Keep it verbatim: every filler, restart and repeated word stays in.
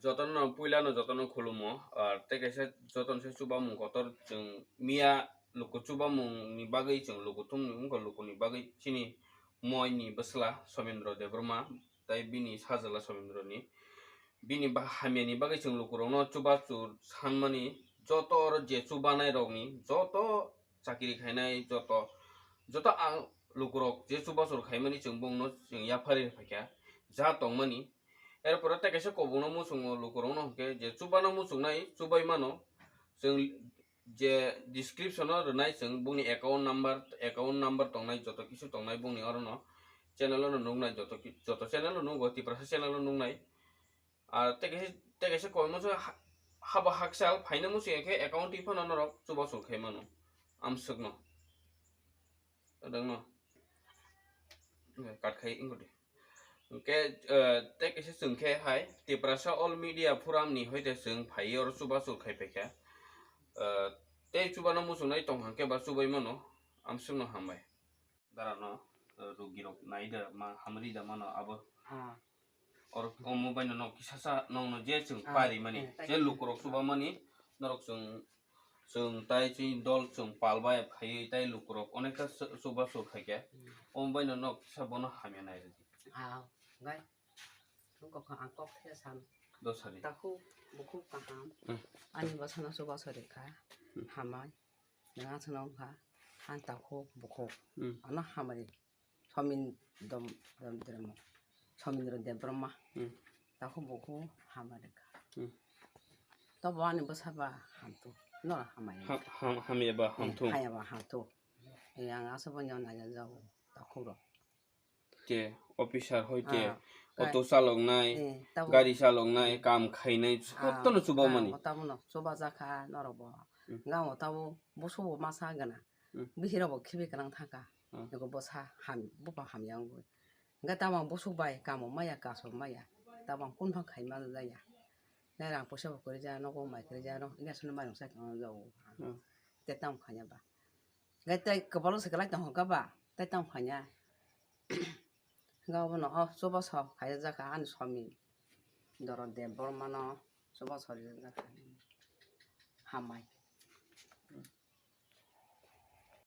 Jotono puilano jotono khulumo, ar tei kaisa jotono se chubamung kotor chwng miya luku chubamungni bagwi chwng luku thumni wngkha lukuni bagwi chini moini bwsla Somendro Debbarma tei bini sajwla Somendroni bini ba hamyani bagwi chwng lukurokno chubachu sanmani joto oro je chubanairokni joto chakiri khainai joto joto ang lukurok je chubachur khaimani chwng bongno chwng yapharwi phaikha ja tongmani. Erpore tei kaisa kobokno muchungo lukurokno hwnkhe je chubano muchungnai chubai mano chwng je description o rwnai chwng bongni account number, account number tongnai joto kisu tongnai bongni orono channel o no nuknai joto ki-, joto channel o nugo Tiprasa channel o nuknai. Ar tei kaisa, tei kaisa kobokno se ha-, habo hakchal phaina muchung ya khe account twi phano norok chubachu khai mano amswkno. Adangno. Kat khai ingkudi. Hwnkhe, eh, tei kaisa chwng khe hai Tiprasa All Media Forum ni hoite chwng phaiwi oro chubachu khai phaikha. Eh, tei chubano muchungnai tong hwnkhe ba chubai mano amswkno hambai. Darano, eh, rugirok nai da ma, hamri da mano abo. Ah. Or omo baino nok kisa sa nokno je chwng Ah, pari mani, eh, je lukurok chuba mani, norok chwng, chwng tai chini dol chwng pal bai phaiwi tai lukurok onekta chu-, chuba chur khaikhe. Hmm. Omo baino nok kisa bono hamya nai rwdi. Ah, gai. Ang kok, ang kok khe san. Dosari. Takhuk bukhuk kaham. Hmm. Ani bwsano chuba chori kha. Hmm. Hamai. Nang aswkno wngkha, ang takhuk bukhuk. Hmm. Ano hamari. Somin dom, dom, dom, Somindro Debbarma. Hmm. Takhuk bukhuk hamari kha. Hmm. Tobo ani bwsa ba hamtu. Noro hamai. Ha-, ham-, hamya ba Eh, hamtu. Hamya ba hamtu. Eh, ang aswk bo nyo nai jago takhuk rok. Te officer hoi te Ah, auto ga- chaloknai, eh, tabo. Gari chaloknai, kam khainai, Ah, jotono chuba ah, mani. Tabo no chuba jakha norok bo. Hmm. Nga o tabo busu bo masa gana. Hmm. Bihira bo khibi kanang thangkha. Hmm. Ego bwsa ham, bupa hamya wngwi. Nga tamo busu bai kamo maya kaso maya. Tamo kun phang khai ma jaya. Nai rang poisa bo kwrwi ja, nogo mai kwrwi ja, no ina sunu mai rang sai kang jago. Hmm. Te tamo khanya ba. Gai tei kwbalo se kwlai tong kha ba, tei tong phanya. Ga bono o chubaso khaijak kha ani Somindro Debbarmano chubaso rijak kha. Hambai.